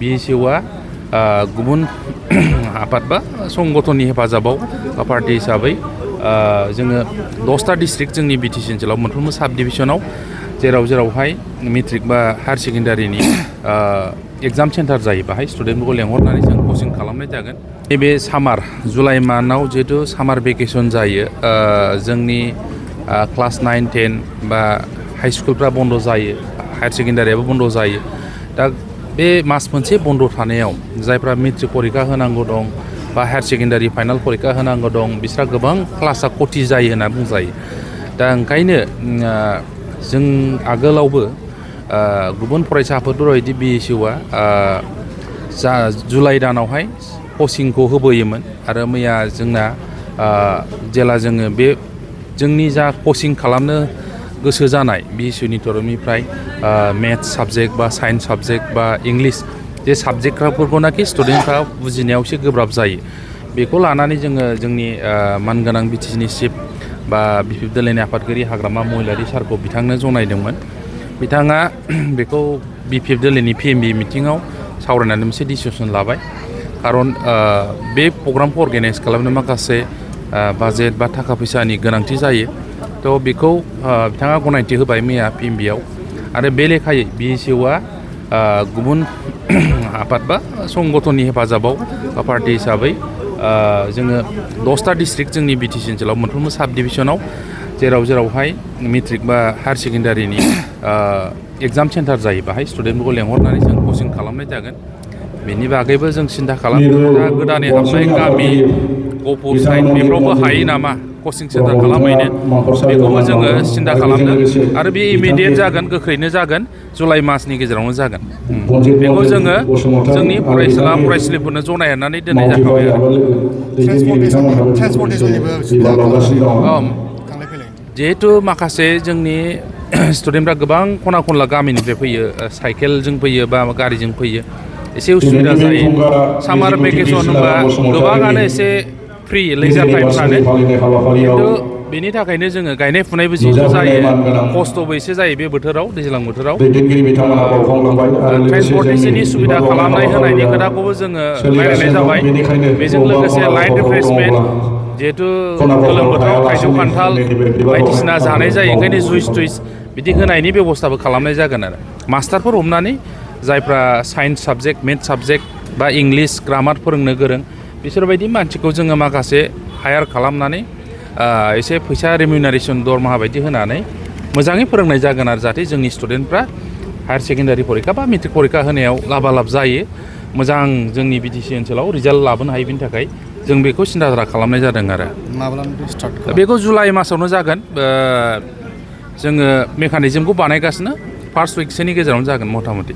BSUआ गुबुन आफाद बा संगठननि हेफाजाबाव बा पार्टी हिसाबै जोङो 10टा डिस्ट्रिक्ट जोंनि BTC ओनसोलाव मोनफ्रोमबो साब डिभिजनाव जेरावहाय मेट्रिक बा हायार सेकेन्डारिनि एग्जाम सेन्टार जायो बाहाय स्टुडेन्टफोरखौ लेंहरनानै जों कचिं खालामनाय जागोन। नैबे सामार जुलाइ मान्थआव जिहेतु सामार भेकेसन जायो जोंनि क्लास 9, 10 बा हाई स्कुलफ्रा बन्द जायो, हायार सेकेन्डारियाबो बन्द जायो। दा बे मास मोनसे बन्द थानायाव जायफ्रा मेट्रिक परिखा होनांगौ दं बा हायार सेकेन्डारि फाइनाल परिखा होनांगौ दं बिस्रा गोबां क्लासा खथि जायो होनना बुंजायो। दा ओंखायनो जों आगोलावबो गुबुन फरायसाफोरबायदि BSUआ जा जुलाइ दानावहाय कचिंखौ होबोयोमोन आरो मैया जोंना जेला जोङो बे जोंनि जा कचिं खालामनो गोसो जानाय BSUनि तरफनिफ्राय मेथ्स साबजेक्ट बा साइन्स साबजेक्ट बा इंलिश जे साबजेक्टफोरखौनाखि स्टुडेन्टफ्रा बुजिनायाव एसे गोब्राब जायो बेखौ लानानै जोङो जोंनि मानगोनां BTCनि चिफ बा बिफिफ दोलोनि आफादगिरि हाग्रामा महिलारि सारखौ बिथांनो जनायदोंमोन। बिथाङा बेखौ बिफिफ दोलोनि PMB मिटिङाव सावरायनानै मोनसे डिसिसन लाबाय। खारन बे प्रग्रामखौ अर्गानाइज खालामनो माखासे बाजेट बा थाखा फैसानि गोनांथि जायो। थ' बेखौ बिथाङा गनायथि होबाय मैया PMBआव आरो बे लेखायै BSUआ गुबुन आफाद बा संगठननि हेफाजाबाव बा पार्टी हिसाबै जोङो 10टा डिस्ट्रिक्ट जोंनि BTC ओनसोलाव मोनफ्रोमबो साब डिभिजनाव जेरावहाय मेट्रिक बा हायार सेकेन्डारिनि एग्जाम सेन्टार जायो बाहाय स्टुडेन्टफोरखौ लेंहरनानै जों कचिं खालामनाय जागोन। बेनि बागैबो जों सिन्था खालामदों दा गोदानै हाबनाय गामि गहपुर साइड बेफोरावबो हायो नामा कचिं सेन्टार खालामहैनो बेखौबो जोङो सिन्था खालामदों आरो बे इमिडियेट जागोन, गोख्रैनो जागोन, जुलाइ मासनि गेजेरावनो जागोन। बेखौ जोङो जोंनि फरायसुला फरायसुलिफोरनो जनायनानै दोननाय जाखाबाय आरो जिहेतु माखासे जोंनि स्टुडेन्टफ्रा गोबां खना खनला गामिनिफ्राय फैयो, साइकेलजों फैयो बा गारिजों फैयो, एसे उसुबिदा जायो। सामार भेकेसन होनबा गोबाङानो एसे फ्रि लेजार टाइम सानो, खिन्थु बेनि थाखायनो जोङो गायनाय फुनायबो जिहेतु जायो, खस्थ'बो एसे जायो बे बोथोराव, दैज्लां बोथोराव। ट्रेन्सपर्टेसननि सुबिदा खालामनाय होनायनि खोथाखौबो जोङो रायलायनाय जाबाय। बेजों लोगोसे लाइट रिफ्रेशमेन्ट जिहेतु गोलोम बोथोराव थाइजौ खान्थाल बायदिसिना जानाय जायो, ओंखायनो जुइस थुइस बिदि होनायनि बेब'स्थाबो खालामनाय जागोन आरो मास्टारफोर हमनानै जायफ्रा साइन्स साबजेक्ट, मेथ्स साबजेक्ट बा इंलिश ग्रामार फोरोंनो गोरों बिसोरबायदि मानसिखौ जोङो माखासे हायार खालामनानै एसे फैसा रेमिउनारेसन दरमाहा बायदि होनानै मोजाङै फोरोंनाय जागोन आरो जाहाथे जोंनि स्टुडेन्टफ्रा हायार सेकेन्डारि परिखा बा मेट्रिक परिखा होनायाव लाभालाब जायो, मोजां जोंनि BTC ओनसोलाव रिजाल्ट लाबोनो हायो। बेनि थाखाय जों बेखौ सिन्था खालामनाय जादों आरो बेखौ जुलाइ मासावनो जागोन। जोङो मेकानिजमखौ बानायगासिनो, फार्स्ट उइकसोनि गेजेरावनो जागोन मथा मथि।